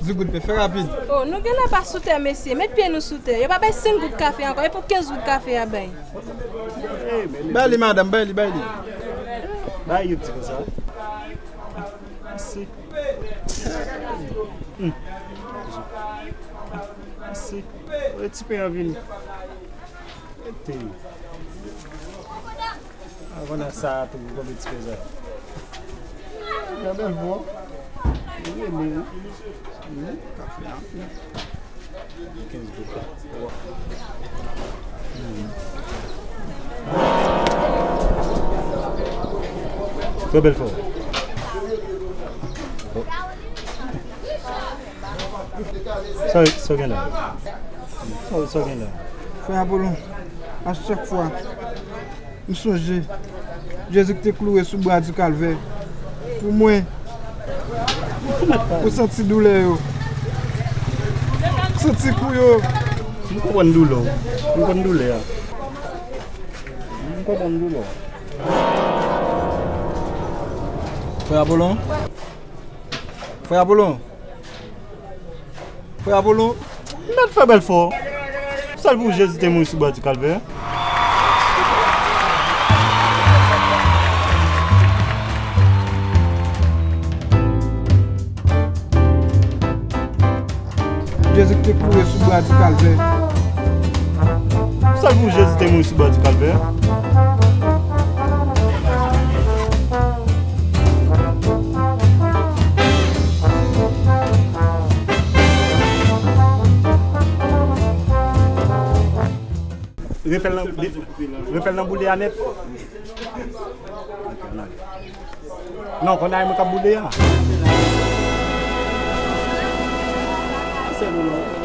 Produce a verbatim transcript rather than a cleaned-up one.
Di goud pen, fè rapid. Oh, nou gen laba sou tè, mesye. Met pye nou sou tè. Yo pa bay senk goud kafe ankò. E pou kenz goud kafe a bay? Bay li, madanm, bay li, bay li. Bay yon ti konsa. Mèsi. Hmm. Mèsi. Ti pen an vini. Mete. Avan nan sa a tou, konbyen ti pèzè? Nan bèl vwa. Li rele wi. Wi, kafe a. Kenz goud. Trè bèl fwa. Sa, sa w gen la? Sa, sa w gen la? Frè Apolon, a chak fwa, m sonje Jezi ki te klouwe sou bwa di Kalvè pou mwen, pou santi doulè yo, santi kou yo. M konprann doulè w. M konprann doulè a. M konprann doulè w. Frè Apolon? Frè Apolon? Frè Apolon? Mèt fè bèl fò. Sèl pou Jezi te mouri sou bò di Kalvè. Jezi ki te klouwe sou bwa di Kalvè. Sèl pou Jezi te mouri sou bò di Kalvè. Refè l nan, refè l nan boule a nèt. Non, konn a e mwen k ap boule a. Se nou non.